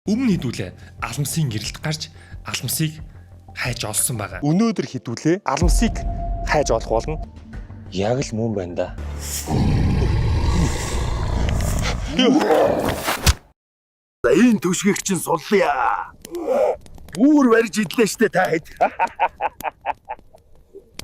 Өмнө хэдүүлээ алмасын гэрэлд гарч алмасыг хайж олсон байгаа. Өнөөдөр хэдүүлээ алмасыг хайж олох болно. Яг л мөн байна да. За энэ түшгийг чинь суллая. Үүр барьж идлээ штэ та хэд.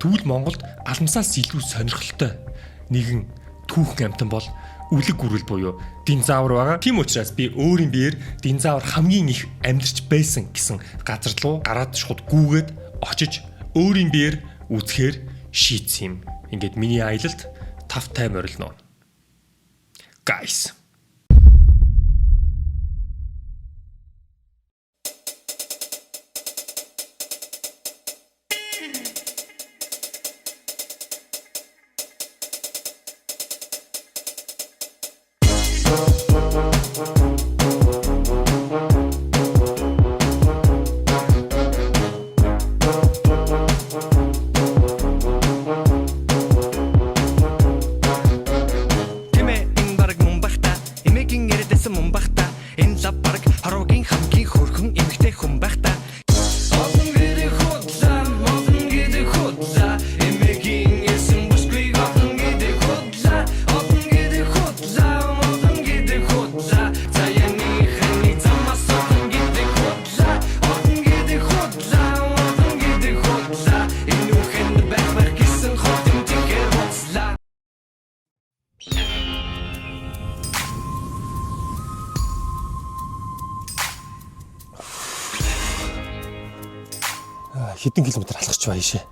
Тэгвэл Монголд алмасаас илүү сонирхолтой нэгэн түүхэн амьтан бол үлэг гүрэл буюу динозавр байгаа. Тийм учраас би өөрийн биеэр динозавр хамгийн их амьдарч байсан гэсэн газар руу гараад шууд гүгээд очиж өөрийн биеэр үзэхээр шийдсэн юм. Ингээд миний аялалд тавтай морилно. Guys. Тэмээ энэ бараг мөн бах та. Эмээгийн яриадсэн мөн бах та. Энэ лав бараг хороогийн хамгийн хөөрхөн эмэгтэй хүн бах та. Олон гэрээ худлаа, олон гэрээ худлаа. Эмээгийн ярьсан бүсгүй олон гэрээ худлаа. Олон гэрээ худлаа, олон гэрээ худлаа. Заяаны ханы замаас олон гэрээ худлаа. Олон гэрээ худлаа, олон гэрээ худлаа. Энэ үхэнд байх байх гэсэн хот юм тэгэхээр худлаа. Хэдэн километр алхаж бай ийшээ.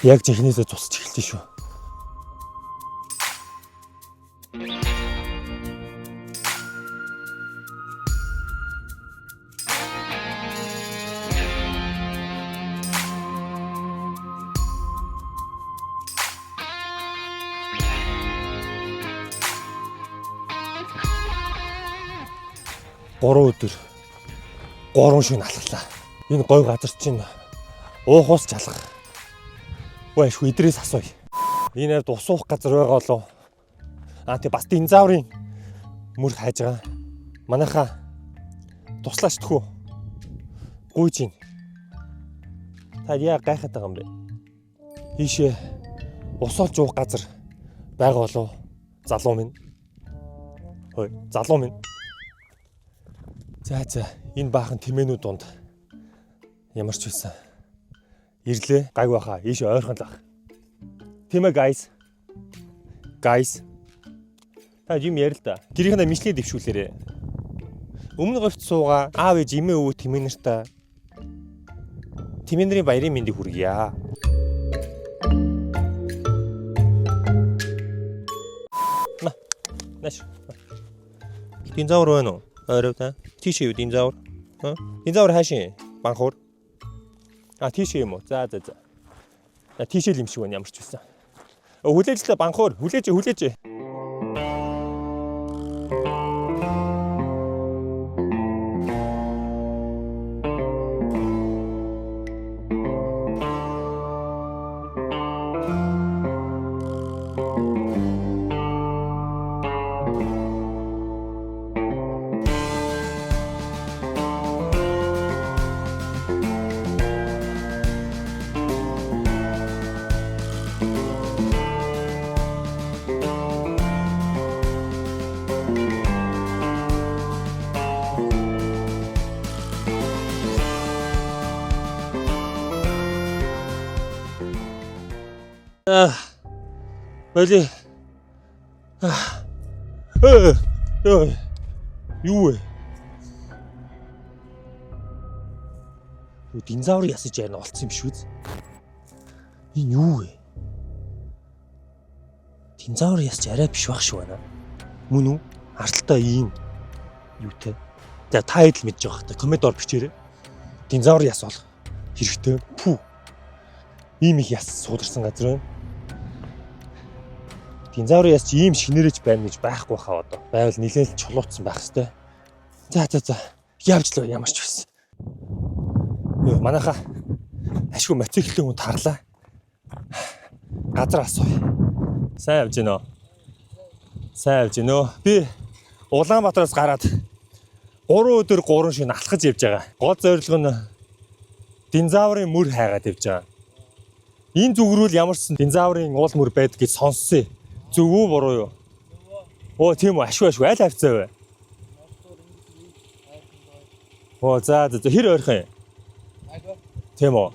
Яг жинхнээсээ цусч эхэлж шүү. Гурван өдөр гурван шөнө алхлаа. Энэ гой газар чинь уух ус чалах. Ой ашгүй идрээс асууя. Энэ хавьд ус уух газар байгаа болов. Аа тий бас динозаврын мөр хайж байгаа. Манайхаа туслаач тхүү. Гүйж ийн. Та яа гайхаад байгаа юм бэ? Ийшээ ус олж уух газар байгаа болов. Залуу минь. Хой, залуу минь. За за энэ баахан тэмээнүүд дунд ямар ч байсан ирлээ гайг баха ийш ойрхон л ах. Тийм ээ guys. Guys. Та юм ярил л да. Гэрийнхээ мишлээ дэвшүүлээрэ. Өмнө говьт суугаа аав ээж эмээ өвөө тэмээ нартай тэмээ нарын баярын мэндийг хүргье. На. Нааш. Динозавр байна уу? Ойров та. Тийш юу динозавр? Ха? Динозавр хаашийн? Банхуур. А тийш юм уу? За за за. За тийшээ л юм шиг байна ямар ч байсан. Хүлээж л банхуур, хүлээж хүлээж. Боли. Э. Э. Юу вэ? Юу динозавр ясаж яана олцсон юм шүү дээ. Энэ юу вэ? Динозавр ясч арай биш байх шүү байна. Мөн үү? Арталтай ийм юутай. За та хэд л мэдж байгаа хта. Коммент ор бичээрэй. Динозавр яс болох хэрэгтэй. Пүү. Ийм их яс суударсан газар байна. Динозавр яс чи ийм шинээрэж байна гэж байхгүй хаа одоо. Байвал нилээн л чулууцсан байх хэвээр. За за за. Явж л ямар ч байсан. Юу манайха ашгүй мотоциклын хүн тарлаа. Газар асууя. Сайн явж гинөө. Сайн явж гинөө. Би Улаанбаатараас гараад 3 өдөр 3 шөнө алхаж явж байгаа. Гол зорилго нь динозаврын мөр хайгаад явж байгаа. Энэ зүгрүүл ямар ч сан динозаврын уул мөр байдаг гэж сонссон. Зөв үү буруу юу? Оо тийм үү, ашгүй ашгүй аль хавцаа вэ? Оо за за за, хэр ойрхон юм? Тийм үү.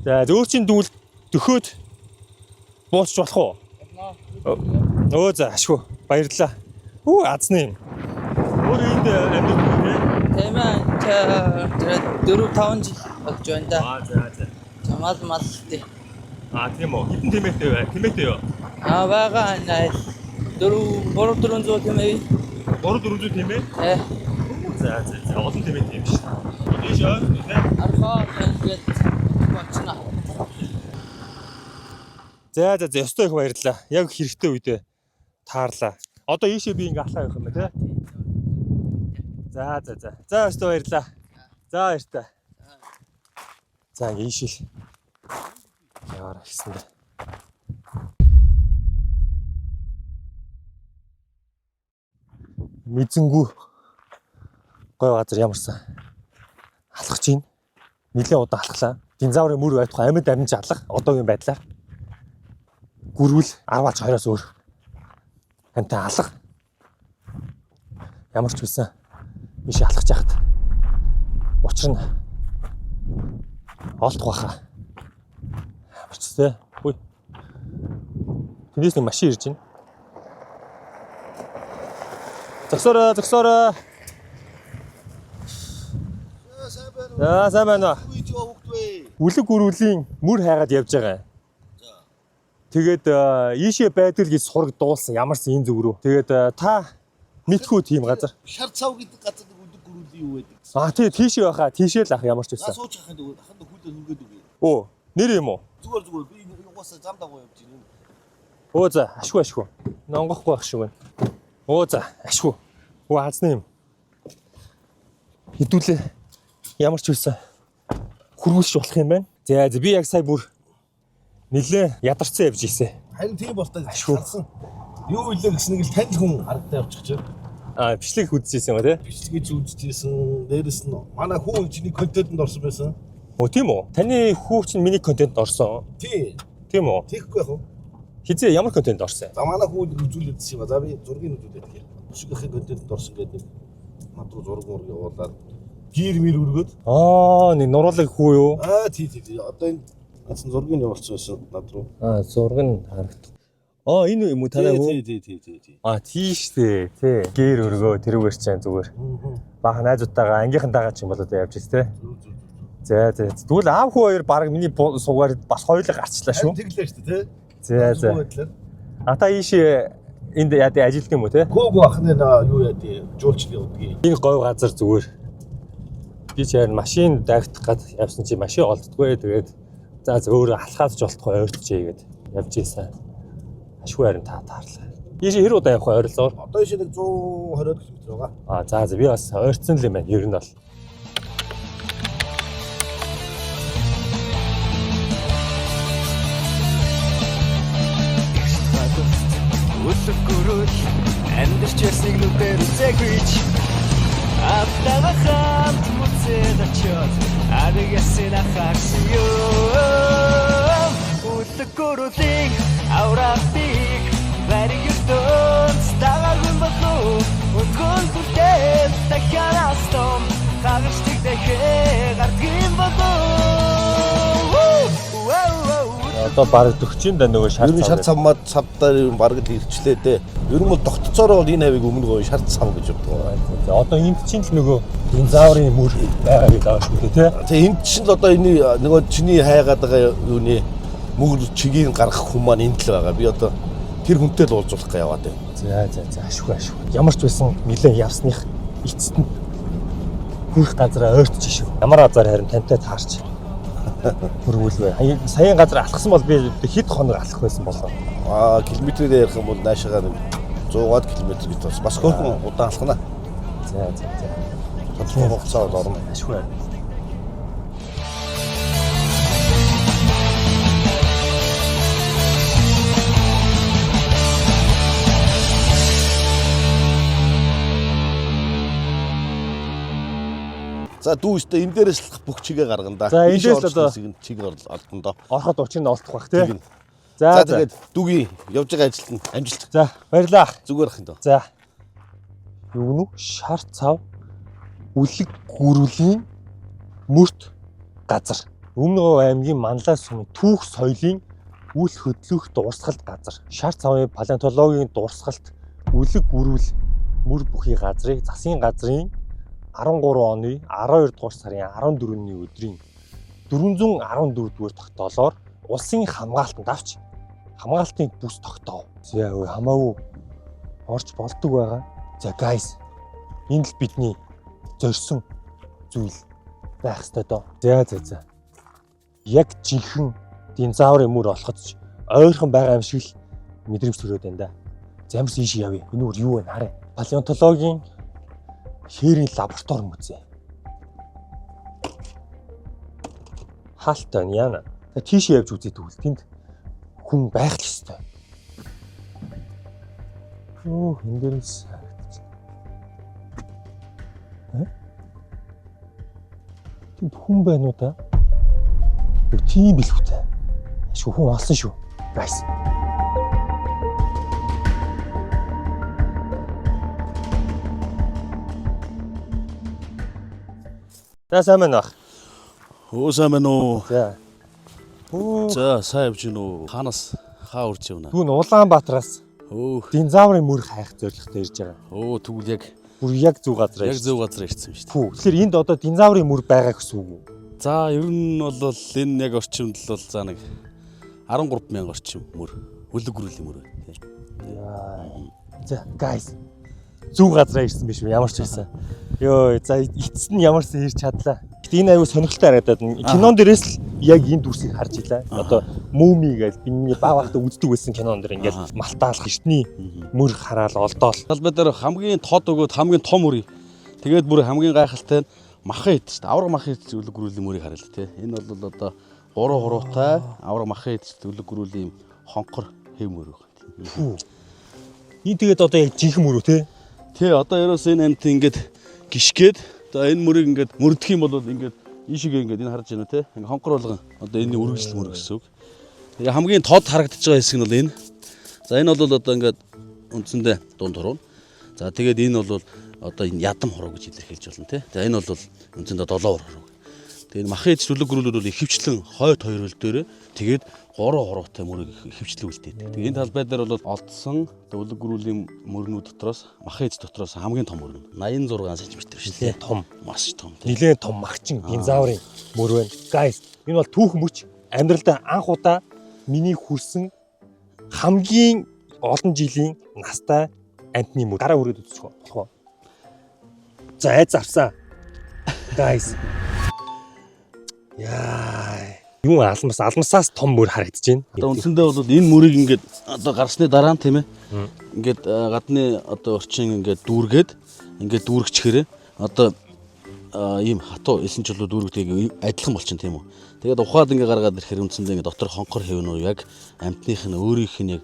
За зөөр чин дүүл дөхөөд буусч болох уу? Өө за ашгүй. Баярлалаа. Үу азны юм. Өөр энд амьдардаг юм тий? Тийм ээ тэр 4 5 жил болж байна да. Аа за за. Чамал малти. Аа тийм үү. Хитэн тэмээтэй бай. Тэмээтэй юу? Аа байгаа нэ 4 3 400 тийм ээ. 3 400 тэмээ? Э За за за. Олон тэмээтэй юм шиг. Ийш ойрхон тий. архаа тэгээд болчихно. За за за ёстой их баярлалаа. Яг хэрэгтэй үедээ таарлаа. Одоо ийшээ би ингээ алхаа явах юм байна тий. За за за. За ёстой баярлалаа. За баяртай. За ингээ ийшээ л яваарай гэсэн дээ. Мэдсэнгүү гой газар ямарсан алхаж чинь нэлээд удаан алхлаа. Динозаврын мөр байтугай амьд амж алах одоогийн байдлаар гүрвэл 10-аач 20-оос өөр амтай алга. Ямар ч байсан биш алхаж яхад учир нь олдох байхаа. Ямар ч тэ. Үгүй. Тэндээс нэг машин ирж байна. Зогсоорой, зогсоорой. За, сайн байна уу? Үлэг гүрүүлийн мөр хайгаад явж байгаа юм. Тэгээд ийшээ байдал гэж сураг дуулсан ямар ч энэ зүг рүү. Тэгээд та мэдхүү тийм газар. Шар цав гэдэг газар нэг үлэг гөрүүлийн юу байдаг. А тий тийшээ байхаа тийшээ л ах ямар ч За байсан. сууж хахын дүү ахын хөлөө хүргээд үгүй. Оо нэр юм уу? Зүгээр зүгээр би угаасаа зам дагуу явж байна. Оо за ашгүй ашгүй. Нонгохгүй байх шиг байна. Оо за ашгүй. Оо хазны юм. Хідүүлээ ямар ч байсан хөргүүлж болох юм байна. За за би яг сая бүр нилээ ядарсан явж ирсэн. Харин тийм болтой Ашгүй. харсан. Юу илээ гэсэн нэг л танил хүн харагдаа явчих чинь. А бичлэг үзчихсэн юм а тий? Бичлэгээ ч үзчихсэн. Дээрэс нь манай хүн чиний контентэнд орсон байсан. Оо тийм үү? Таны хүү чинь миний контент орсон. Тий. Тийм үү? Тийхгүй яах вэ? Хизээ ямар контент орсон? За манай хүн үзүүлээдсэн юм а. За би зургийг үзүүлээд гэх. Өшгөхийн контентэнд орсон гэдэг нэг над руу зураг мураг явуулаад гэр мэр өргөөд. Аа нэг нуруулаг хүү юу? Аа тий тий тий. Одоо энэ ганцхан зургийг явуулсан байсан над руу. Аа зураг нь харагдав. Аа энэ юм уу танай хүү? Тий тий тий тий. Аа тийш дээ тий. Гэр өргөө тэрүүгээр чинь зүгээр. Баахан найзуудтайгаа ангийнхантайгаа ч юм болоо явж ирс тий. Зүг зүг. За за. Тэгвэл аав хүү хоёр баг миний суугаар бас хоёулаа гарчлаа шүү. Харин тэглээ шүү дээ тий. За за. Байдлаар. А та ийш энд яа ажилт юм уу те? Гөө гөө ахны наа юу яа тий жуулчлал явуулдгийг. Энэ говь газар зүгээр. Би ч харин машин дагтах гад явсан чи машин олддгүй. Тэгээд за за өөрөө алхаад ч болтгоо ойртчээ гэд явж ийсэн. Ашгүй харин та таарлаа. Ийш хэр удаа явах вэ ойролцоогоор? Одоо ийш нэг 120 км байгаа. А за за би бас ойртсон л юм байна. Ер нь бол. Үлэг гөрөл амьдарч байсныг нүдээр үзээгүй ч Автага хамт мүцээд очиод ариг ясын ахаарсан юм. Үлэг гөрөлийн авралтыг бариг ертөнц дагаагүй болов өдгөн хүртэл дахиад том хагарчдаг дэхэ гардгийн болов. Одоо баг төгчин да нөгөө шар Ер нь шар цавмаад цавдаар ер нь бараг л ирчлээ дээ. Ер нь бол тогтцоороо бол энэ хавийг өмнө гоё шар цав гэж боддог. За одоо энд чинь л нөгөө динозаврын мөр байгаа гэж байгаа шүү дээ тий. Тэгээ энд чинь л одоо энэ нөгөө чиний хайгаад байгаа юуны мөр чигийг гаргах хүн маань энд л байгаа. Би одоо тэр хүнтэй л уулзуулах гэж яваад байна. За за за ашгүй ашгүй. Ямар ч байсан нилээн явсных эцэст нь хүрх газараа ойртож шүү. Ямар газар харин тантай таарч хүргүүлвэ. Саяын газар алхсан бол би хэд хоног алхах байсан болов. Аа километрээр ярих юм бол наашаага нэг 100-аад километр гэж бас бас хөөрхөн удаан алхана. За за за. Тодорхой хугацаа бол орно. Ашгүй. За дүү өстө энэ дээрээс л бүх чигээ гаргана да. За, эндээс л одоо- хэсэг нь чиг олдно доо. Ороход учир нь олдох бах тий. Тэгнь. За За за. тэгээд дүүгийн явж байгаа ажилт нь амжилт. За баярлалаа. Зүгээр ах юм доо. За. Юу нү? Шар цав үлэг гүрвлийн мөрт газар. Өмнө Говь аймгийн Манлай сумын түүх соёлын үл хөдлөх дурсгалт газар. Шар цавын палеонтологийн дурсгалт үлэг гүрвэл мөр бүхий газрыг засгийн газрын 13 оны 12 дугаар сарын 14-ний өдрийн 414 дугаар тогтоолоор улсын хамгаалтанд авч хамгаалтын бүс тогтоов. За өө хамаагүй орж болдог байгаа. За guys, энэ л бидний зорьсон зүйл байх ёстой доо. За за за. Яг жинхэнэ динозаврын мөр олоход ч ойрхон байгаа юм шиг л мэдрэмж төрөөд байна да. За ямарс ийш явъя. Энэ үр юу вэ харъя. Палеонтологийн хээрийн лаборатори музей. Хаалт байна яана. За тийш явж үзээ тэгвэл тэнд хүн байх л ёстой. Оо, энэ дээрээс харагдчих. Э? Тэнд хүн байна уу та? Үгүй тийм билүү та. Ашгүй хүн олсон шүү. Guys. За сайн байна уу? Өө сайн байна уу? За. Оо, За сайн явж гин үү? Хаанаас хаа урж явна? түүн Улаанбаатараас Өөх. динозаврын мөр хайх зорилготой ирж байгаа. Өө тэгвэл яг Бүр яг зөв газар яг зөв газар ирсэн юм шүү дээ. Пүү. Тэгэхээр энд одоо динозаврын мөр байгаа гэсэн үг үү? За ер нь бол энэ яг орчимд л бол за нэг 13 мянга орчим мөр үлэг гүрлийн мөр байна. тий. Яа. За, guys. Зөв газараа ирсэн биш үү? Ямар ч байсан. Йоо, за эцэст нь ямар ч ирж чадлаа. Гэтэ энэ аюу сонирхолтой харагдаад байна. Кинон дээрээс л яг энэ дүрсийг харж илаа. Одоо Муми гэж би миний баг багтаа үздэг байсан кинон дэр ингээл малтаалах эртний мөр хараал олдоол. Талбай дээр хамгийн тод өгөөд хамгийн том мөр. Тэгээд бүр хамгийн гайхалтай нь махан ид шүү дээ. Авраг махан ид үлэг гүрлийн мөрийг харъя л тий. Энэ бол одоо гурван хуруутай авраг махан ид үлэг гүрлийн хонхор хэв мөр байна. Пүү. Энэ тэгээд одоо яг жинхэнэ мөр үү те? Тий одоо ерөөс энэ амт ингээд гიშгээд одоо энэ мөрийг ингээд мөрдөх юм бол ингээд ийшээгээ ингээд энэ харж байна те. Ингээд хонхор болгон одоо энэний үргэлжлэл мөр гэсэн үг. Тэгээ хамгийн тод харагдаж байгаа хэсэг нь бол энэ. За энэ бол одоо ингээд үндсэндээ дунд хуруу. За тэгээд энэ бол одоо энэ ядам хуруу гэж илэрхийлж болно те. За энэ бол үндсэндээ долоовор хуруу. Тэгээд махын эд сүлэг гөрүүлүүд бол ихэвчлэн хойд хоёр хөл дээр тэгээд гурван хуруутай мөрийг ихэвчлэн үлдээдэг. Тэгээд энэ талбай дээр бол олдсон одоо үлэг гөрүүлийн мөрнүүд дотроос махын эд дотроос хамгийн том мөр нь 86 см шүү дээ. Том. Маш том тийм. Нилээн том магчин динозаврын мөр байна. Guys, энэ бол түүх мөч. Амьдралдаа анх удаа миний хүрсэн хамгийн олон жилийн настай амьтны мөр. Гараа хүрээд үзчих болох уу? За, айц авсан. Guys. Яа. Юу алмас алмасаас том мөр харагдаж байна. Одоо үндсэндээ бол энэ мөрийг ингээд одоо гарсны дараа нь тийм ээ. Ингээд гадны одоо орчин ингээд дүүргээд ингээд дүүргчхээр одоо ийм хатуу элсэн чулуу дүүргдэг адилхан болчин тийм үү. Тэгээд ухаад ингээд гаргаад ирэхээр үндсэндээ ингээд дотор хонхор хэвнүү яг амтных нь өөрийнх нь яг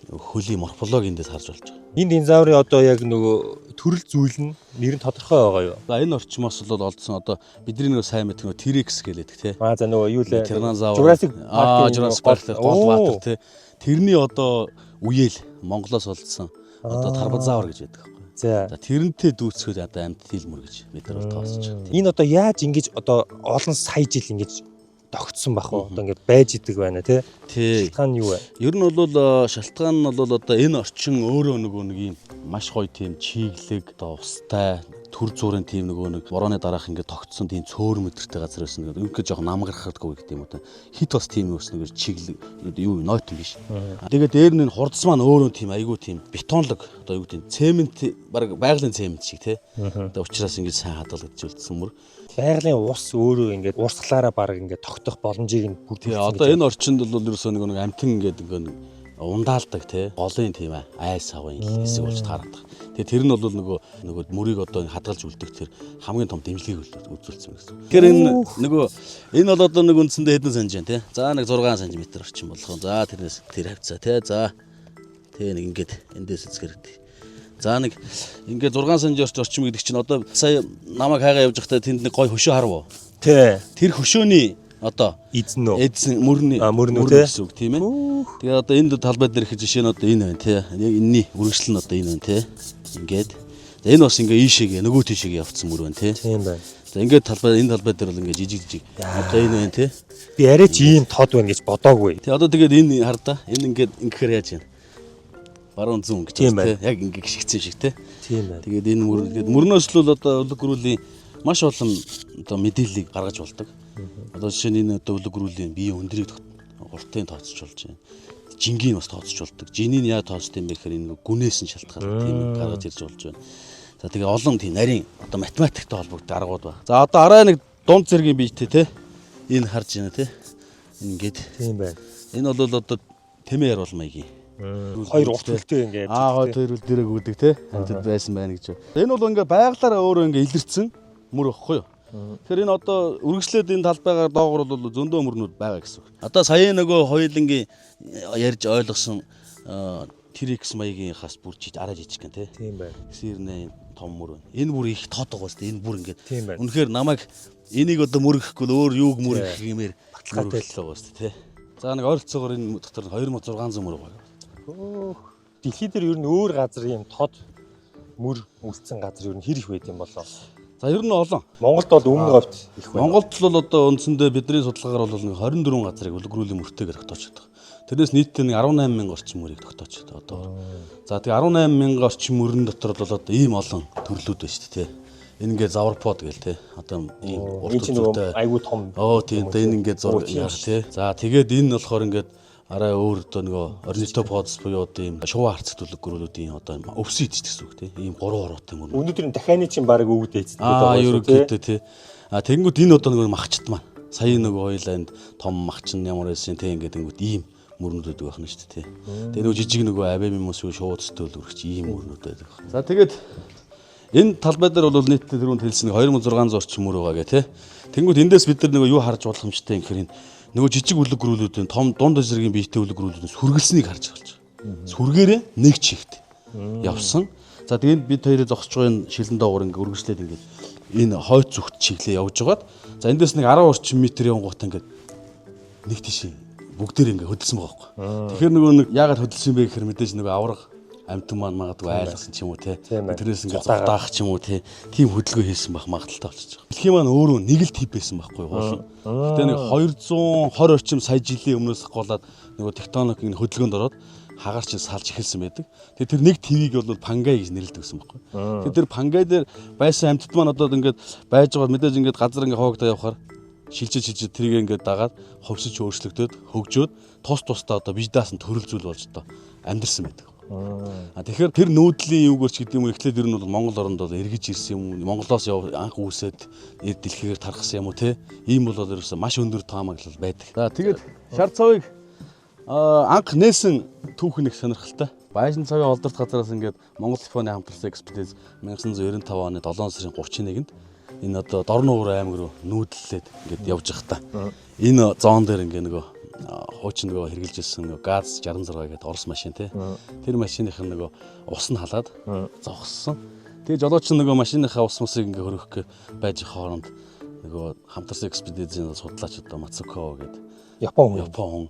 хөлийн морфологи эндээс харж болж байгаа. Энэ динозаврын одоо яг нөгөө төрөл зүйл нь нэр нь тодорхой байгаа юу? За энэ орчмоос бол олдсон одоо бидний нөгөө сайн мэдэх нөгөө T-Rex гэлээдэг тий. Аа за нөгөө юу лээ? Тиранозавр. Jurassic Аа Park-ийн Jurassic гол- Park гол Оо. баатар тий. Тэрний одоо үеэл Монголоос олдсон одоо тарбазавр гэж байдаг байхгүй. За. За тэрнтэй дүүцэхэд одоо амьд тийлмөр гэж бид нар бол тооцож байгаа. Энэ одоо яаж ингэж одоо олон сая жил ингэж тогтсон байх вэ? Одоо ингэж байж идэг байна тий. Тий. Шалтгаан нь юу вэ? Ер нь бол шалтгаан нь бол одоо энэ орчин өөрөө нөгөө нэг юм маш гоё тийм чиглэг одоо устай төр зүрийн тийм нөгөө нэг борооны дараах ингээд тогтсон тийм цөөр мэдэртэй газар байсан. Тэгээд үнэхээр жоохон намгархадгүй гэдэг юм уу та. Хит бас тийм юу гэсэн нэг чиглэг юу нойтон биш. Тэгээд дээр нь энэ хурдс маань өөрөө тийм айгүй тийм бетонлог одоо юу гэдэг нь цемент баг байгалийн цемент шиг тий. Одоо учраас ингээд сайн хадгалагдж үлдсэн мөр. Байгалийн ус өөрөө ингээд урсгалаараа баг ингээд тогтох боломжийг нь Тий бүрдүүлсэн. одоо энэ орчинд бол ерөөсөө нэг нэг амтан ингээд ингээ нэг ундаалдаг тий голын тийм айс авын хэсэг болж таардаг. Тэгээ тэр нь бол нөгөө нөгөө мөрийг одоо хадгалж үлдэх тэр хамгийн том дэмжлэгийг үзүүлсэн гэсэн. Тэгэхээр энэ нөгөө энэ бол одоо нэг үндсэндээ хэдэн санж байна тий. За нэг 6 см орчим болох. За тэрнээс тэр хавцаа тий. За тий нэг ингээд эндээс үзгэр тий. За нэг Ингээд 6 сая орчим гэдэг чинь одоо сая намайг хайгаа явж байхдаа тэнд нэг гой хөшөө харав уу? Тий. Тэр хөшөөний одоо Эзэн үү? Эзэн мөрний А, мөрнүү, мөрн тий. гэсэн үг тийм ээ. Тэгээ одоо энэ талбай дээр их жишээ нь одоо энэ байна тий. Яг энэний үргэлжлэл нь одоо энэ байна тий. Ингээд. За энэ бас ингээ ийшээгээ нөгөө тийшээгээ явцсан мөр байна тий. Тийм байна. За ингээд талбай энэ талбай дээр бол ингээ жижиг жижиг одоо энэ байна тий. Би арай ч ийм тод байна гэж бодоогүй. Тэгээ одоо тэгээд энэ хар да. Энэ ингээд ингэхээр яаж юм? Баруун зүүн гэж Тийм байна тий. Яг ингээ гიშгцэн шиг тий. Тийм байна. Тэгээд энэ мөр тэгээд мөрнөөс л бол одоо өвлөг гөрүүлийн маш олон одоо мэдээллийг гаргаж болдог. Одоо жишээ нь энэ одоо өвлөг гөрүүлийн биеийн өндрийг уртын тооцож болж байна. Жингийг бас тооцож болдог. Жинийг яа тооцд юм бэ гэхээр энэ гүнээс нь шалтгаалаад тийм юм гаргаж ирж болж байна. За тэгээ олон тийм нарийн одоо математиктай холбогддог аргууд байна. За одоо арай нэг дунд зэргийн биетэй те энэ харж байна те. Ингээд Тийм байна. энэ бол одоо тэмээ яруул маягийн. Хоёр урт хөлтэй ингээ явж Аа байгаа. хоёр хөл дээрээ гүдэг те. Амьтад байсан байна гэж. Энэ бол ингээ байгалаараа өөрөө ингээ илэрсэн мөр өгөхгүй юу? Тэгэхээр энэ одоо үргэлжлээд энэ талбайгаар доогуур бол зөндөө мөрнүүд байгаа гэсэн үг. Одоо сая нөгөө хоёулангийн ярьж ойлгосон T-Rex маягийн хас бүр арай жижиг гэн те. Тийм байна. 998 том мөр байна. Энэ бүр их тод байгаа шүү дээ. Энэ бүр ингээд Тийм байна. үнэхээр намайг энийг одоо мөр гэхгүй л өөр юуг мөр гэх юмэр Баталгаатай л байгаа шүү дээ те. За нэг ойролцоогоор энэ дотор 2600 мөр байгаа. Дэлхий дээр ер нь өөр газар ийм тод мөр үлдсэн газар ер нь хэр их байд юм болоо. За ер нь олон. Монголд бол өмнө говьд их байна. Монголд л бол одоо үндсэндээ бидний судалгаагаар бол нэг 24 газрыг үлгэрүүлийн мөртэйгээр тогтоочод байгаа. Тэрнээс нийтдээ нэг 18 мянга орчим мөрийг тогтоочод байгаа одоо. За тэгээ 18 мянга орчим мөрөн дотор бол одоо ийм олон төрлүүд байна шүү дээ, тэ. Энэ ингээд заварпод гээл тэ. Одоо ийм урт Энэ чинь нөгөө үзүүртэй. айгүй том. Оо тийм одоо энэ ингээд Оо, зураг тийм яах тий. За тэгээд энэ болохоор ингээд арай өөр одоо нөгөө орнитоподс буюу одоо ийм шуваа харцаг төлөв гөрүүлүүдийн одоо ийм өвсөн идэж гэсэн үг тий. Ийм гурван уруутай мөр. Өнөөдөр энэ дахианы чинь баг өвөд эцдэг Аа ерөнхийдөө тий. А тэгэнгүүт энэ одоо нөгөө махчд маань сая нөгөө хоёлаа энд том махч нь ямар байсан тий ингээд ингэнгүүт ийм мөрнүүд байдаг байх нь шүү дээ тий. Тэгээ нөгөө жижиг нөгөө авиа мөс юу шууд стөл өргөч ийм мөрнүүд байдаг. За тэгээд энэ талбай дээр бол нийтдээ түрүүнд хэлсэн 2600 орчим мөр байгаа гэх тий. Тэнгүүт эндээс бид нар нөгөө юу харж болох юм ч тий гэхээр энэ нөгөө жижиг үлэг гөрүүлүүдийн том дунд зэргийн биетэй үлэг гөрүүлүүдийн сүргэлснийг харж болж байгаа. Сүргээрээ нэг чигт явсан. За тэгээд бид хоёрыг зогсож байгаа энэ шилэн доогуур ингээ үргэлжлээд ингээд энэ хойц зүгт чиглээ явж байгаад за эндээс нэг 10 орчим метр явангуут ингээд нэг тийш бүгдээр ингээ хөдөлсөн байгаа байхгүй. Тэгэхээр нөгөө нэг яагаад хөдөлсөн бэ гэхээр мэдээж нөгөө авраг амтан маань магадгүй айлгсан ч юм уу те. Тийм байна. Тэрнээс ингээ Цухтаагаад. зугтаах ч юм уу те. Тийм хөдөлгөөн хийсэн байх магадaltaй болчихж байгаа. Дэлхийн маань өөрөө нэг л тип байсан байхгүй юу? Гэтэ нэг 220 орчим сая жилийн өмнөөс голоод нөгөө тектоник энэ хөдөлгөөнд ороод хагаар чинь салж эхэлсэн байдаг. Тэгээ тэр нэг твийг бол пангай гэж нэрлэдэг гэсэн байхгүй. Тэгээ тэр пангай дээр байсан амьтад маань одоо ингээд байж байгаа мэдээж ингээд газар ингээд хоогдоо явхаар шилжиж шилжиж тэрийг ингээд дагаад ховсож өөрчлөгдөд хөгжөөд тус тусдаа одоо бие даасан төрөл зүйл болж одоо амьдэрсэн байдаг. А тэгэхээр тэр нүүдлийн юугаар ч гэдэг юм уу эхлээд ер нь бол Монгол оронд бол эргэж ирсэн юм уу Монголоос яв анх үүсээд эр дэлхийгээр тархсан юм уу те ийм бол ерөөсөө маш өндөр таамаглал байдаг. За тэгээд шар цавыг анх нээсэн түүх нэг сонирхолтой. Байшин цавын олдорт газараас ингээд Монгол Японы хамтарсан экспедиц 1995 оны 7 сарын 31-нд энэ одоо Дорнуур аймаг руу нүүдлээд ингээд явж байхдаа энэ зон дээр ингээд нөгөө хуучин нөгөө хэрглэж ирсэн нөгөө ГАЗ 66 гэдэг Орос машин те. Тэр машиных нь нөгөө ус нь халаад зогссон. Тэгээ жолооч нь нөгөө машиныхаа ус мусыг ингээ хөрөх гэ байж хооронд нөгөө хамтарсан экспедицийн судлаач одоо Мацуко гэдэг Япон хүн. Япон хүн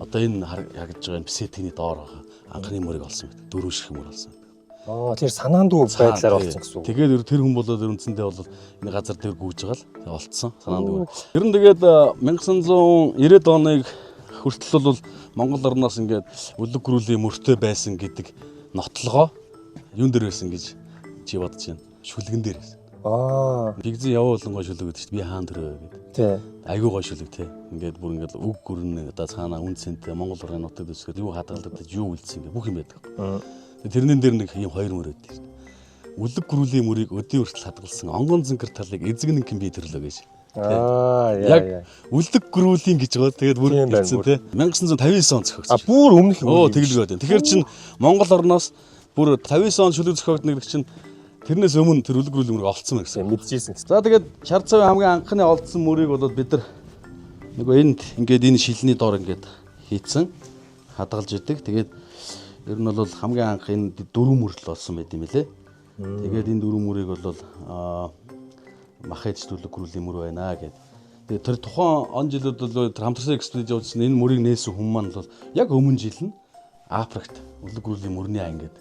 одоо энэ харагдж байгаа энэ Псетиний доор байгаа анхны мөрийг олсон байдаг. Дөрөв ширхэг мөр олсон байдаг. Аа тэр санаандгүй байдлаар олсон гэсэн үг. Тэгээд ер тэр хүн болоод үндсэндээ бол энэ газар дээр гүйж байгаа л тэгээ олцсон. Санаандгүй. Ер нь тэгээд 1990-ад оныг хүртэл бол Монгол орноос ингээд үлэг гөрүүлийн мөртэй байсан гэдэг нотлогоо юун дээр байсан гэж чи бодож байна. Шүлгэн дээр байсан. Аа Бигзэн яваа болонгой шүлэг гэдэг чинь би хаан төрөө гэдэг. тий. Айгүй гой шүлэг те. Ингээд бүр ингээд үг гүрэн одоо цаанаа үн цэнтэй Монгол орны нутаг дэвсгэр юу хадгалагдаж юу үлдсэн ингээ бүх юм байдаг. Тэгээ тэрнэн дээр нэг юм хоёр мөр өгдөг шин. Үлэг гүрүүлийн мөрийг өдийн хүртэл хадгалсан онгон зинкэр талыг эзэг нэгэн бий төрлөө гэж. Аа яа Яг яа. үлэг гүрүүлийн гэж байгаа. Тэгээд бүр Тийм байна, хэлсэн бүр. те. 1959 он А зохиогдсон. бүр өмнөх юм. Өө тэгэлгүй байна. Тэгэхээр чин Монгол орноос бүр 59 он шүлэг зохиогдно гэдэг чинь тэрнээс өмнө тэр үлэг гүрүүлийн мөрийг олцсон байх гэсэн. Мэдчихсэн гэсэн. За тэгээд шар цавын хамгийн анхны олдсон мөрийг бол бид нар нөгөө энд ингээд энэ шилний доор ингээд хийцэн хадгалж идэг. Тэгээд ер нь бол хамгийн анх энэ дөрвөн мөр л олсон байт юм лээ. Тэгээд энэ дөрвөн мөрийг бол мах ээж төлөв гүрлийн мөр байна гэд. Тэгээд тэр тухайн он жилүүд бол тэр хамтарсан экспедиц явуулсан энэ мөрийг нээсэн хүмүүс маань бол яг өмнө жил нь Африкт үлэг гүрлийн мөрний ан гээд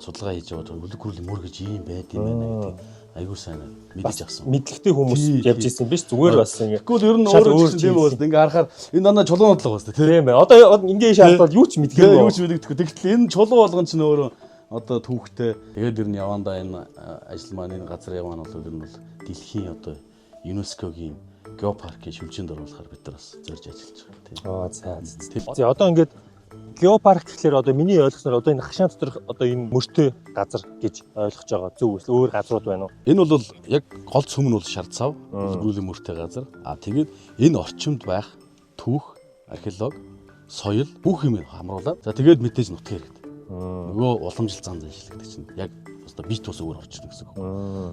судалгаа хийж яваад үлэг гүрлийн мөр гэж ийм байд юм байна гэдэг айгуу сайн мэдэж авсан. Мэдлэгтэй хүмүүс явж исэн биш зүгээр бас ингэ. Тэгвэл ер нь өөрөө ч тийм бас ингээ харахаар энэ дандаа чулуун бодлого бас тийм ээ. Одоо ингээ шаардвал юу ч мэдгэв. Юу ч мэдэгдэхгүй. Тэгтэл энэ чулуу болгон ч өөрөө одоо түүхтэй. Тэгээд ер нь явандаа энэ ажил маань энэ газар яваа нь бол ер нь бол дэлхийн одоо ЮНЕСКО-гийн геопаркийн шүлжээнд оруулахаар бид нар бас зорж ажиллаж байгаа тийм. Аа за. За одоо ингээд геопарк гэхлээр одоо миний ойлгосноор одоо энэ хашаан доторх одоо энэ мөртэй газар гэж ойлгож байгаа. Зөв үү? Өөр газрууд байна уу? Энэ бол яг гол цөм нь бол шар цав, гүрлийн мөртэй газар. А тэгээд энэ орчимд байх түүх, археологи, соёл бүх юм хамруулаад за тэгээд мэдээж нутгийн хэрэгтэй. Нөгөө уламжлалт зан заншил гэдэг чинь яг одоо бит тус өөр орж ирнэ гэсэн үг.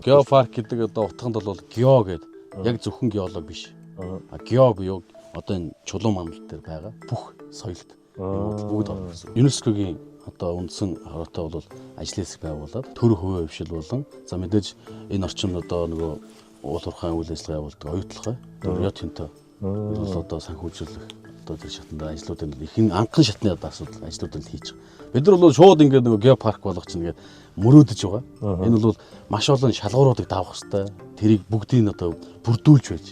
Геопарк гэдэг одоо утганд бол гео гэдэг яг зөвхөн геолог биш. А гео буюу одоо энэ чулуун мандал дээр байгаа бүх соёлт бүгд орно гэсэн. ЮНЕСКО-гийн одоо үндсэн хороотой бол ажил хэсэг байгуулад төр хувийн хвшил болон за мэдээж энэ орчимд одоо нөгөө уул уурхайн үйл ажиллагаа явуулдаг оюутлогой Рио Тинто бол одоо санхүүжүүлэх одоо тэр шатанд ажлуудын их анхан шатны одоо асуудал ажлуудыг хийж байгаа. Бид нар бол шууд ингээд нөгөө геопарк болгох чинь ингээд мөрөөдөж байгаа. Энэ бол маш олон шалгууруудыг давах хэвээр тэрийг бүгдийг одоо бүрдүүлж байж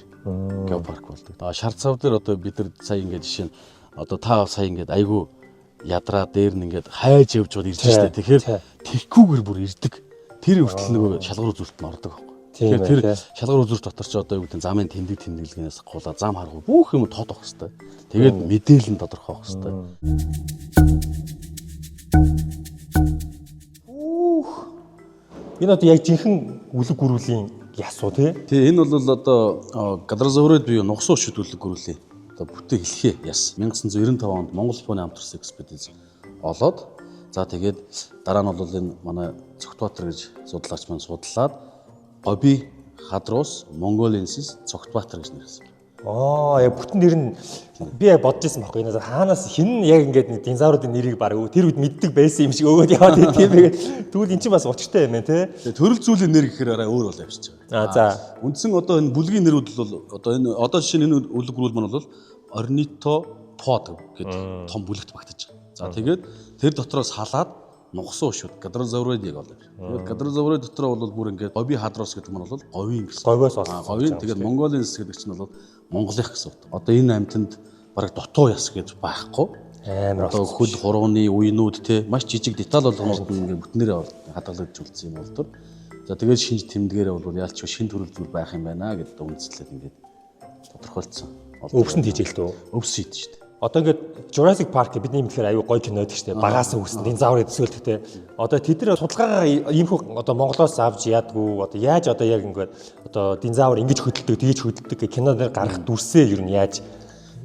геопарк болдог. А шар цав дээр одоо бид нар сая ингээд жишээ нь одоо та сая ингээд айгүй ядраа дээр нь ингээд хайж явж байгаад ирж штэ. Тэгэхээр тэгхгүйгээр бүр ирдэг. Тэр хүртэл нөгөө шалгуур үзүүлэлт нь ордог байхгүй. Тэгэхээр тэр шалгуур үзүүлэлт дотор ч одоо юу гэдэг замын тэмдэг тэмдэглэгнээс гулаа зам харах бүх юм тод авах хэвээр. Тэгээд мэдээлэл нь тодорхой авах хэвээр. Энэ одоо яг жинхэнэ үлэг гүрүүлийн яс уу тий? Тий, энэ бол одоо гадрозавроид буюу нугас уушид үлэг гүрүүлийн одоо бүтэн хэлхээ яс. 1995 онд Монгол Японы хамтарсан экспедиц олоод за тэгээд дараа нь бол энэ манай Цогтбаатар гэж судлаач маань судлаад Гоби Хадрус Монголенсис Цогтбаатар гэж нэрлэсэн. Аа яг бүтэн нэр нь би яг бодож исэн байхгүй энэ хаанаас хин яг ингээд нэг динозавруудын нэрийг баг тэр үед мэддэг байсан юм шиг өгөөд яваад тийм ээ. Тэгвэл эн чинь бас учиртай юм байна тий. Тэгээ төрөл зүйлийн нэр гэхээр арай өөр болоо явчихж байгаа. Аа за. Үндсэн одоо энэ бүлгийн нэрүүд бол одоо энэ одоо жишээ нь энэ үлэг гүрүүл маань бол орнитопод гэдэг том бүлэгт багтаж байгаа. За тэгээд тэр дотроос халаад нугсан уушууд гадрозавроидыг олоо. Тэгээд гадрозавроид дотроо бол бүр ингээд гоби хадрос гэдэг нь бол говийн гэсэн. Говиос олсон. Говийн тэгээд монголенс гэдэг чинь бол монголынх гэсэн утга. Одоо энэ амьтанд бараг дутуу яс гэж байхгүй. Амар одоо хөл хурууны уянууд те маш жижиг деталь болгонууд нь ингээд бүтнээрээ хадгалагдж үлдсэн юм болдор. За тэгээд шинж тэмдгээрээ бол яалч шин төрөл зүйл байх юм байна гэдээ үндэслээд ингээд тодорхойлцсон. Өвсөн тийжэл төө. Өвсөн ийж шүү дээ. Одоо ингээд Jurassic Park бидний мэдлэгээр аюу гоё кино гэдэг шүү дээ. Багаас үүссэн динозавр эдсгэлттэй. Одоо тэд нар судалгаагаа иймхүү одоо Монголоос авч яадгүй одоо яаж одоо яг ингээд одоо динозавр ингэж хөдөлдөг, тэгэж хөдөлдөг гэх кино дээр гарах дүрсээ ер нь яаж.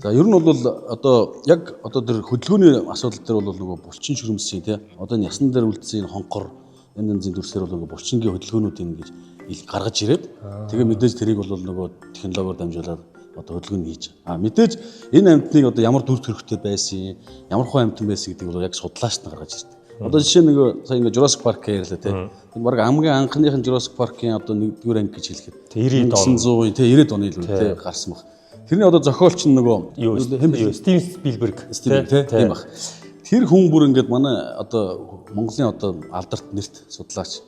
За ер нь бол одоо яг одоо тэр хөдөлгөөний асуудал дээр бол нөгөө булчин шүрмсийн тий одоо энэ ясан дээр үлдсэн энэ хонхор янз янзын дүрсээр бол нөгөө булчингийн хөдөлгөөнүүдийг ингэж гаргаж ирээд тэгээ мэдээж тэрийг бол нөгөө технологиор дамжуулаад одоо хөдөлгөөн хийж. А мэдээж энэ амьтныг одоо ямар дүр төрхтэй байсан, ямар хуу амьтан байсан гэдгийг бол яг судлаачд нь гаргаж ирдэг. Одоо жишээ нь нөгөө сая ингээ Jurassic Park ярьлаа тий. Тэр баг хамгийн анхных нь Jurassic Park-ийн одоо нэгдүгээр анги гэж хэлэхэд 90-ад он. 1900-ийн тий 90-ад оны л тий гарсан баг. Тэрний одоо зохиолч нь нөгөө хэн бэ? Стивен Спилберг тий тийм баг. Тэр хүн бүр ингээд манай одоо Монголын одоо алдарт нэрт судлаач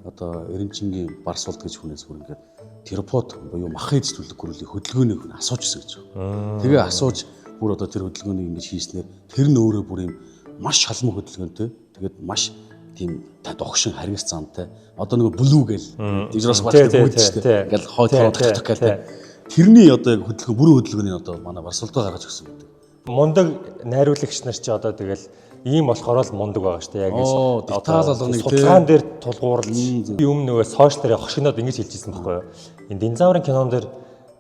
одоо Эренчингийн Барсулд гэж хүнээс бүр ингээд терапевт буюу махын эз төлөв гүрлийн хөдөлгөөнийг хүн асууж ирсэн гэж байна. Тэгээ асууж бүр одоо тэр хөдөлгөөнийг ингэж хийснээр тэр нь өөрөө бүр юм маш шалмаг хөдөлгөөнтэй. Тэгээд маш тийм догшин харгас замтай. Одоо нөгөө блүү гэл Дижрос Парк бүгд шүү дээ. Ингээл хойд хойд гэл тэрний одоо яг хөдөлгөөн бүрэн хөдөлгөөнийг одоо манай Барсулдаа гаргаж өгсөн гэдэг. Мундаг найруулагч нар чи одоо тэгэл ийм болохоор л мундаг байгаа шүү дээ. Яг ингэж деталь болгоныг судалгаан дээр тулгуурлаж би өмнө нөгөө сошиал дээр хошигноод ингэж хэлж ирсэн байхгүй юу. Энэ динозаврын кинон дээр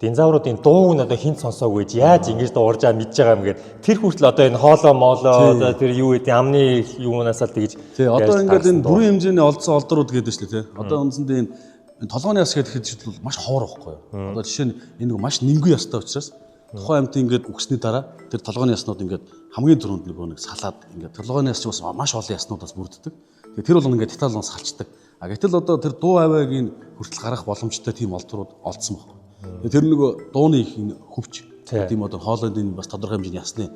динозавруудын дууг нь одоо хинт сонсоогүй яаж ингэж дуурж аа мэдж байгаа юм гээд тэр хүртэл одоо энэ хоолоо моолоо одоо тэр юу гэдэг амны юунаас л тэгж тий одоо ингээд энэ бүрэн хэмжээний олдсон олдрууд гэдэг шүү дээ тий. Одоо үндсэндээ энэ толгойн яс гэдэг хэлж бол маш ховор байхгүй юу. Одоо жишээ нь энэ нэг маш нингүй ястай учраас тухайн амьтан ингээд үгсний дараа тэр толгойн яснууд ингээд хамгийн түрүүнд нөгөө нэг салаад ингээд толгойн яс ч бас маш олон яснуудаас бүрддэг. Тэгээ тэр болгон ингээд деталь нь салчдаг. А гэтэл одоо тэр дуу авиагийн хүртэл гарах боломжтой тийм олдрууд олдсон байхгүй. Тэр нөгөө дууны их энэ хөвч тийм одоо хоолойн бас тодорхой хэмжээний ясны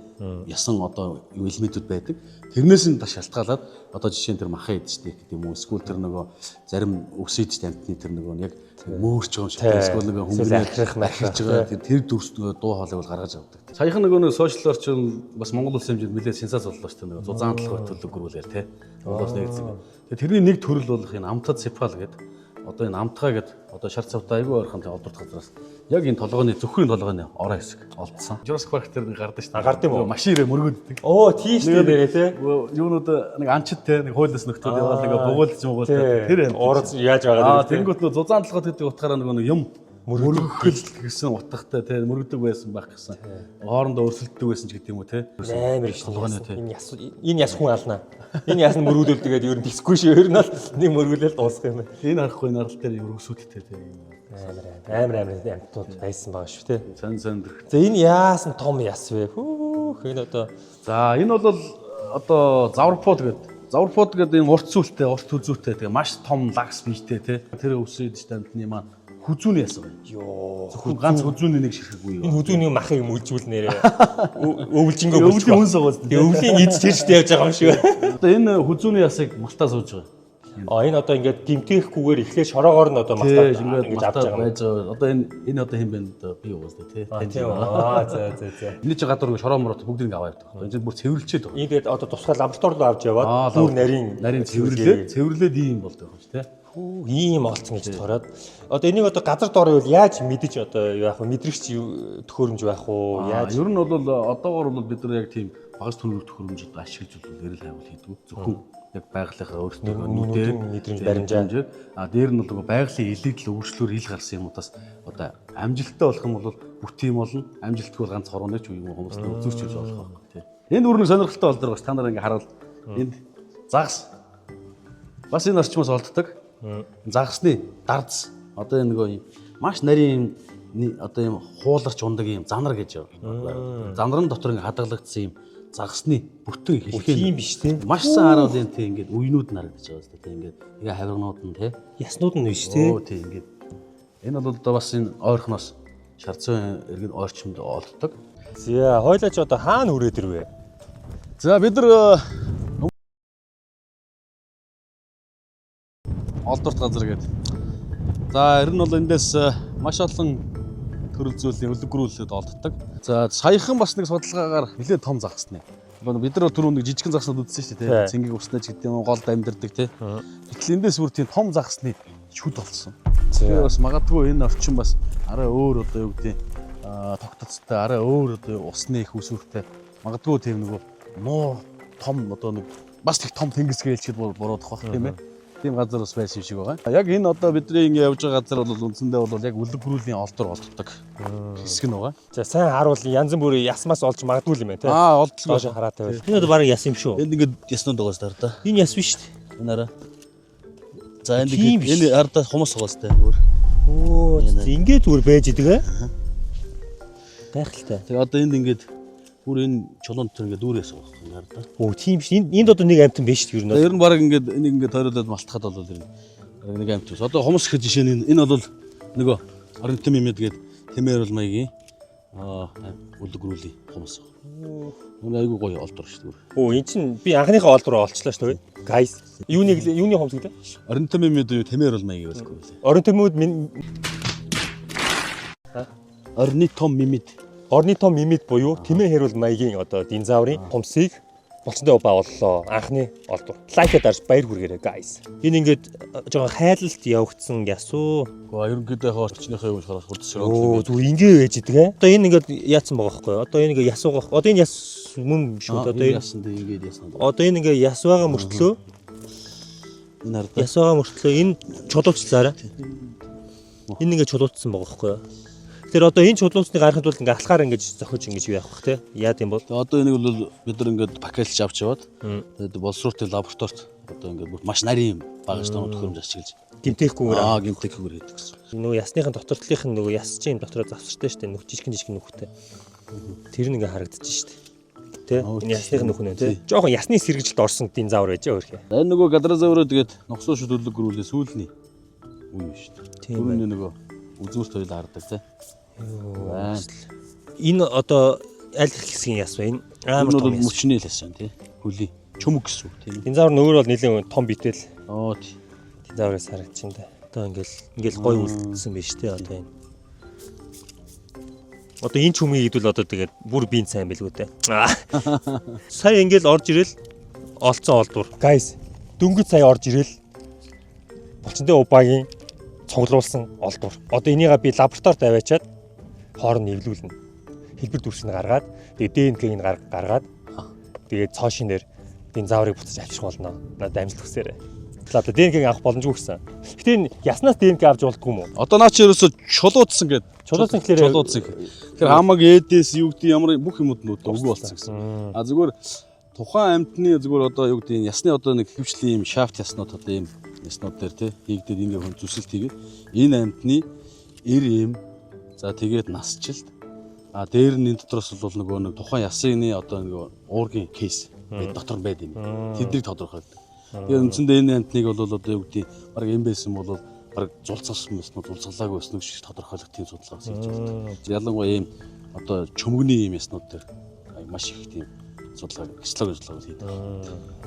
ясан одоо юу элементүүд байдаг. Тэрнээс нь бас шалтгаалаад одоо жишээ нь тэр махын идчихдэг гэдэг юм уу эсвэл тэр нөгөө зарим өвс идэж амтны тэр нөгөө яг мөөрч байгаа юм шиг эсвэл нөгөө Эсвэл ахирах ахирж байгаа тэр дүрс нөгөө дуу хоолойг бол гаргаж авдаг. Саяхан нөгөө сошиал орчин бас Монгол улсын хэмжээнд нэлээд сенсац боллоо шүү дээ. Нөгөө зузаан талх хөтөлөг гөрүүлээл те. Монгол улс нэгдсэн. Тэгээ тэрний нэг төрөл болох энэ амтад сепал гэдэг одоо энэ амтгаа гэдэг одоо шар цавтай айгүй ойрхон тийм олдорт газраас яг энэ толгойн зөвхөн толгойн орой хэсэг олдсон. Jurassic Park тэр нэг гардаг шүү дээ. Гард юм уу? Машин ирээ мөргөддөг. Оо тийш дээ нэрээ те. Юунууд нэг анчид те нэг хуйлас нөхдүүд яваал нэг бугуйлж мугуйлтай тэр амт. Орц яаж байгаа Аа тэнгуут нөө зузаан толгойд гэдэг утгаараа нөгөө нэг юм мөргөхөл гэсэн утгатай те мөргөдөг байсан байх гэсэн. Хоорондоо өрсөлддөг байсан ч гэдэг юм уу те. Амар их Толгойн те. Энэ яс энэ яс хүн алнаа. Энэ яс нь мөргүүлэл тэгээд ер нь тийсгүй шүү. Ер нь бол нэг мөргүүлэл дуусах юм байна. Энэ харахгүй энэ арал дээр өргөсүүдтэй те. Амар амар амар амтнууд байсан байгаа шүү те. Сан сан дэрх. За энэ яасан том яс вэ? Хүүх энэ одоо За энэ бол одоо заварпод гэдэг. Заварпод гэдэг энэ урт сүлтэй, урт хүзүүтэй тэгээ маш том лагс биетэй те. Тэр өвсөд амтны маань хүзүүний яс байна. ёо Зөвхөн ганц хүзүүний нэг ширхэг үе. энэ хүзүүний махыг мүлжүүл нэрээ. Өвлжингөө Өвлийн хүн суугаад. Тэгээ өвлийн идж тэрчтэй явж байгаа юм шиг. Одоо энэ хүзүүний ясыг малтаа сууж байгаа. А энэ одоо ингээд гимтэхгүйгээр эхлээ шороогоор нь одоо малтаа Тий, ингээд ингэж авч малтаа байгаа юм. байж байгаа. Одоо энэ энэ одоо хэн бэ одоо би угаасаа тий. А тийм үү. Аа за за за. Энэ чинь гадуур ингээд шороо морот бүгдийг аваа явдаг. Энэ чинь бүр цэвэрлчээд байгаа. Энэ тэгээд одоо тусгай лаборатори руу авч яваад Аа, бүр нарийн нарийн цэвэрлээд цэвэрлээд ийм болдог юм чи тий. Хүү, ийм олцсон гэж тохироод одоо энийг одоо газар дор байвал яаж мэдэж одоо юу яах вэ мэдрэгч төхөөрөмж байх уу Яаж яаж ер нь бол одоогор бол бид нар яг тийм багаз түнрэг төхөөрөмж одоо ашиглаж бол эрэл хайвал хийдгүү. Зөвхөн яг байгалийнхаа өөрсдөө нүдэн мэдрэмж баримжаа. А дээр нь бол нөгөө байгалийн илэгдэл өвөрчлөөр ил гарсан юмудаас одоо амжилттай болох юм бол бүтэн юм болно. Амжилтгүй бол ганц хорооны ч юм уу хүмүүстэй үзүүрч хийж болох байхгүй тий. Энэ өрнө сонирхолтой болдог бас та нар ингээ харуул энд загас бас энэ орчмоос олддог. Загасны дардс одоо энэ нөгөө юм маш нарийн юм одоо юм хууларч ундаг юм занар гэж байна. Занран дотор ингээ хадгалагдсан юм загасны бүтэн хэлхээ тийм биш тий. Маш сайн харуул юм тий ингээд үенүүд нь харагдаж байгаа зү тий ингээд ингээ хавирганууд нь тий. Яснууд нь биш тий. Оо тий ингээд энэ бол одоо бас энэ ойрхоноос шарцын иргэн ойрчмонд олддог. За хойлоо ч одоо хаана хүрээд ирвэ? За бид нар олдорт газар гэдэг. За ер нь бол эндээс маш олон төрөл зүйлийн өлөг гөрүүлэлд олддог. За саяхан бас нэг судалгаагаар нэлээд том загасны. Бид нар түрүүн нэг жижигхэн загаснууд үзсэн шүү дээ, Тий. тий. Цэнгийг уснаа ч гэдэг юм уу, голд амьдардаг тий. Гэтэл эндээс бүр тийм том загасны шүд олсон. Тэгээ бас магадгүй энэ орчин бас арай өөр одоо юу гэдэг тогтцтой арай өөр одоо усны их үсвэртэй магадгүй тийм нөгөө нуур том одоо нэг бас их том тэнгис гэлчэд буруудах байх тийм ээ. Тийм газар бас байсан юм шиг байгаа. Яг энэ одоо бидний ингэ явж байгаа газар бол үндсэндээ бол яг үлэг гөрүүлийн олдор олддог хэсэг нь байгаа. За сайн харуул янз бүрийн ясмаас олж магадгүй юм байна тий. Аа олдлоо. Доош хараад байвал. Энэ одоо бараг яс юм шүү. Энд ингээд яснууд байгаа шүү дээ. Энэ яс биш шүү. Энэ араа. За энд Тийм биш. энэ ардаа хумс байгаа шүү дээ. Өөр. Өө ингээд зүгээр байж идэг ээ. Гайхалтай. Тэгээ одоо энд ингээд бүр энэ чулуун дотор ингээд дүүр ясаг байхгүй энэ ардаа. Өө тийм биш. Энд энд одоо нэг амтан биш шүү ер нь. Ер нь баг ингээд энийг ингээд тойруулаад малтахад бол ер нь нэг амт ус. Одоо хумс гэх жишээ нь энэ бол нөгөө орнитом имэд гээд тэмээр бол маягийн аа үлгэрүүлийн хумс. Нүг айгүй гоё олдор шүү дээ. Өө эн чинь би анхныхаа олдор олчлаа шүү дээ. Guys. Юуны юуны хумс гэлээ? Орнитом имэд юу тэмээр бол маягийн үлгэрүүлээ. Орон төмүүд минь Орнитом мимид орнитом мимид буюу тэмээ хэрүүл маягийн одоо динозаврын хумсыг булчиндаа убаа оллоо. Анхны олдвор. Лайк дарж баяр хүргээрэй guys. Энэ ингээд жоохон хайлалт явагдсан ясуу. Гэхдээ ерөнхийдөө яг орчныхоо юм болохоор хурц Өө зүгээр ингээ байж идэг ээ. Одоо энэ ингээд яатсан байгаа байхгүй юу? Одоо энэ ингээд ясуугаа. Одоо энэ яс мөн биш үү? Одоо энэ ясан дээ ингээд ясан. одоо энэ ингээд яс байгаа мөртлөө Энэ ардаа яс байгаа мөртлөө энэ чулууцлаарай. Энэ ингээд чулууцсан байгаа байхгүй юу? Тэгэхээр одоо энэ чулууцныг гаргахын тулд ингээд алхаар ингээд зохиж ингэж юу явах те? Яад юм бол Тэгээ одоо энийг бол бид нар ингээд пакеталж авч яваад тэгээд боловсруулалтын лабораторид одоо ингээд бүр маш нарийн багаж тоног төхөөрөмж ашиглаж гимтэхгүйгээр аа гимтэхгүйгээр хийдэг гэсэн. нөгөө ясныхын дотортлынх нь нөгөө яс чинь юм дотроо завсартай шүү дээ. Нүх жижигэн жижигэн нүхтэй. Тэр нь ингээ харагдчих шүү дээ. Тэ. Энэ ясных нөхөн үү тэ. Жохон ясны сэргэжилд орсон динозавр байж өөрхий. Энэ нөгөө гадразавроо тэгээд ногсоо шүд үлэг гөрүүлээ сүүлний үе шүү дээ. Тийм Түрүүний нөгөө үзүүрт хоёул хардаг тий. Байна. Энэ одоо аль хэсгийн яс вэ? Энэ амар Энэ том бол яс. мөчний л яс байна тий. Хөлийн чөмөг гэсэн үг тийм. Динозавр нөөр бол нэлээд том битэл Оо тий. динозавраас харагдчихээн да. Одоо ингээл гоё үлдсэн байж тээ одоо энэ. Одоо энэ чүмгийг идвэл одоо тэгээд бүр биеийн сайн байлгүй дээ. Аа. Сая ингээл орж ирэл олцсон олдвор. Guys, дөнгөж сая орж ирэл Булчинтэй убагийн цуглуулсан олдвор. Одоо энийгээ би лабораторид аваачаад хоорн нэвлүүлнэ. Хэлбэр дүрсийг гаргаад тэгээд ДНК-г нь гаргаад тэгээд цоо шинээр динозаврыг буцаж авчрах болно. Надад амжилт хүсээрэй. Тэгэхээр одоо ДНК-г авах боломжгүй гэсэн. Гэтэ энэ яснаас ДНК авч болдгоо юм уу? Одоо наа чи ерөөсө чулуудсан гээд Чулуудсан гэхлээр- чулуудсан. Тэгэхээр хамаг ээдээс юу гэдэг ямар бүх юмуд нь одоо үгүй болсон гэсэн. А зүгээр тухайн амьтны зүгээр одоо юу гэдэг ясны одоо нэг хөвчлийн юм шафт яснууд одоо юм яснууд дээр тий хийгдээд ингээ хүн зүсэлт хийгээд энэ амьтны эр эм за тэгээд насжилт а дээр нь энэ дотроос бол нөгөө нэг тухайн ясны одоо нөгөө уургийн кейс бид дотор байд юм. Тэднийг тодорхойлдог. Тэгээд үндсэндээ энэ амьтныг бол одоо юу гэдэг баг эм байсан бол баг зулцгалсан байсан уу зулцгалаагүй байсан уу гэж тодорхойлох тийм судалгаа бас хийж байна. Ялангуяа ийм одоо чөмгөний ийм яснууд дээр маш их тийм судалгаа гислог судалгаа хийдэг.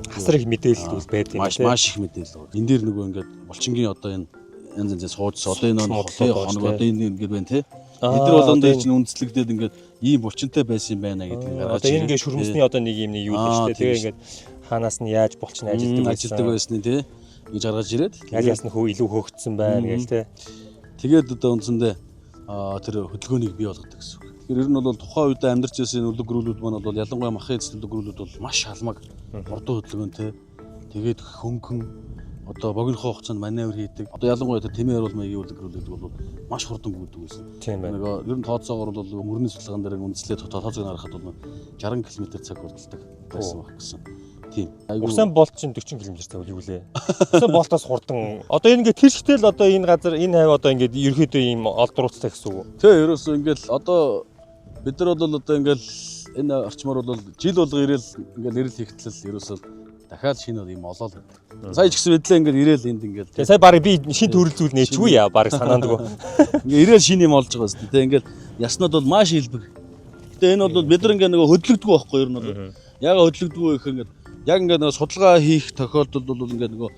Хасар их мэдээлэл бол байд юм Маш тий. маш их мэдээлэл байгаа. Энэ дээр нөгөө ингээд булчингийн одоо энэ янз янзын сууж одоо энэ Судлал тий байгаа хоног шүү одоо энэ ингээд байна тий. Аа, Эдгээр болгон одоо дээр энэ- чинь үндэслэгдээд ингээд ийм булчинтай байсан юм байна гэдгийг гаргаж Одоо энэ ирээд, ингээд шүрмсний одоо нэг юм нэг юу л Аа, шүү дээ. Тэгээ тийм ингээд хаанаас нь яаж булчин ажилдаг байсан. ажилдаг байсны тий ингэж гаргаж ирээд Аль ясны хөө илүү хөөгдсөн байна гээл тий. Тэгээд одоо үндсэндээ тэр хөдөлгөөнийг бий болгодог гэсэн үг. Тэгэхээр ер нь бол тухайн үед амьдарч байсан энэ үлэг гөрүүлүүд маань бол ялангуяа махын эцэс үлэг гөрүүлүүд бол маш алмаг хурдан хөдөлгөөнтэй. Тэгээд хөнгөн одоо богино хугацаанд маневр хийдэг. Одоо ялангуяа тэр тэмээ харуул маягийн үлэг гөрүүлүүд бол маш хурдан гүйдэг байсан. Тийм байна. Нөгөө ер нь тооцоогоор бол мөрний судалгаан дээр үндэслээ тооцоог нь харахад бол 60 км цаг хурдалдаг байсан байх гэсэн. Тийм. Айгүй Усан болт чинь 40 км цаг юу лээ. Усан болтоос хурдан. Одоо энэ ингээд тэр шигтэл одоо энэ газар энэ хавь одоо ингээд ерөөдөө ийм олдруулцтай гэсэн үг. Тэ ерөөсөө ингээл одоо бид нар бол одоо ингээл энэ орчмоор бол жил болго ирээл ингээл эрэл хийхтэл ерөөсөө дахиад шинэ юм олоол байдаг. Сая ч гэсэн бидлээ ингээл ирээл энд ингээл Тэгээ сая барыг би шин төрөл зүйл нээчгүй яа барыг санаандгүй. ингээ ирээл шинэ юм олж байгаа юм. Тэ ингээл яснууд бол маш илбэг. Гэтэ энэ бол бид нар ингээ нөгөө хөдлөгдгөө байхгүй ер нь бол. Яга хөдлөгдгөө вэ гэхээр ингээд яг ингээ нөгөө судалгаа хийх тохиолдолд бол ингээ нөгөө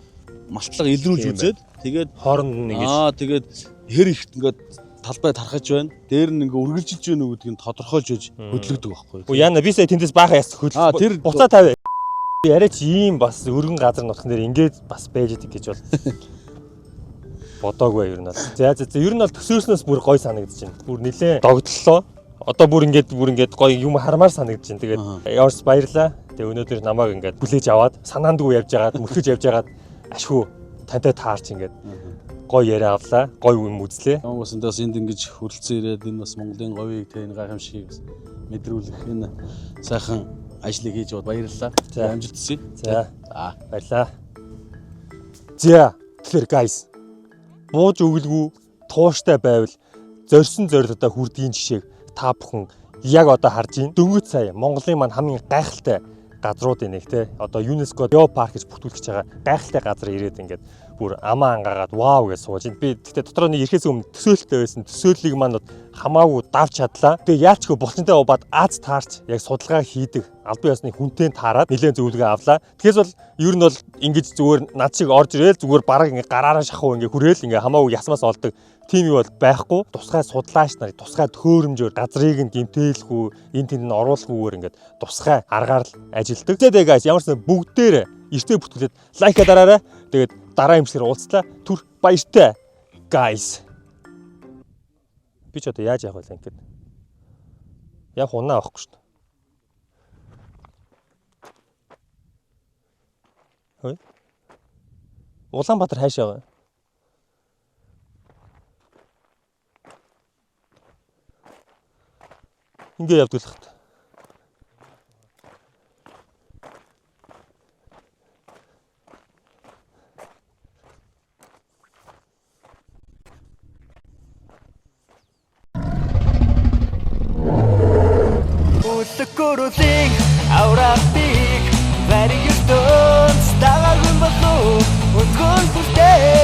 малтлага илрүүлж Тийм байна. үзээд тэгээд Хооронд нь ингэж Аа тэгээд хэр ихт ингээд талбай тархаж байна. Дээр нь ингээ үргэлжилж байна уу гэдгийг тодорхойлж байж хөдлөгдөг байхгүй. Үгүй яана би сая тэндээс баахан яс Аа, хөдөл. тэр- буцаа тавь. Би арайч ийм бас өргөн газар нутхан дээр ингээд бас байж идэг гэж бол бодоогүй ер нь бол. За за за ер нь бол төсөөлснөөс бүр гой санагдаж байна. Бүр нилээн догтлоо. Одоо бүр ингээд гой юм хармаар санагдаж байна. Тэгээд яварс баярлаа. Тэгээ өнөөдөр намайг ингээд хүлээж аваад санаандгүй явж байгаад мөрхөж явж байгаад ашгүй тантай таарч ингээд гой яриа авлаа. Гой юм үзлээ. Намайг бас эндээс энд ингэж хүрэлцэн ирээд энэ бас Монголын говийг тэ энэ гайхамшигыг бас мэдрүүлэх энэ сайхан ажлыг хийж яваад баярлалаа. За. Амжилт хүсье. За За. баярлаа. За тэгэхээр guys бууж өглгүй тууштай байвал зорьсон зорилгодоо хүрдгийн жишээг та бүхэн яг одоо харж байна. Дөнгөж сая Монголын маань хамгийн гайхалтай газруудын нэг те одоо ЮНЕСКО Геопарк гэж бүртгүүлж байгаа гайхалтай газар ирээд ингээд бүр амаа ангаагаад вау гэж сууж байна. Би гэхдээ дотроо нэг ирэхээс өмнө төсөөлттэй байсан. Төсөөллийг маань хамаагүй давж чадлаа. Тэгээ яалчгүй булчинтай убаад аз таарч яг судалгаа хийдэг албан ёсны хүнтэй таарад нэлээд зөвлөгөө авлаа. Тэгэхээс бол ер нь бол ингэж зүгээр над шиг орж ирээл зүгээр бараг ингээ гараараа шахуу ингээ хүрээл ингээ хамаагүй ясмаас олдог тийм юу бол байхгүй. Тусгай судлаач нарыг тусгай төөрөмжөөр газрыг нь гимтээлгүй энэ тэнд нь оруулахгүйгээр ингээд тусгай аргаар л ажилдаг. Тэгээ guys ямар ч сан бүгдээрээ эртээ бүртгүүлээд лайка дараарай. Тэгээд дараа юмсгэр уулзлаа. Түр баяртай guys. Би ч одоо яаж явах вэ ингээд? Яг унаа авахгүй шүү дээ. Хөөе. Улаанбаатар хайшаа байгаа. Ингээ явдаг л хат. Үлэг гөрөлийн Аврах бих бариг ертөнц дагаагүй болов өдгөн хүртэл.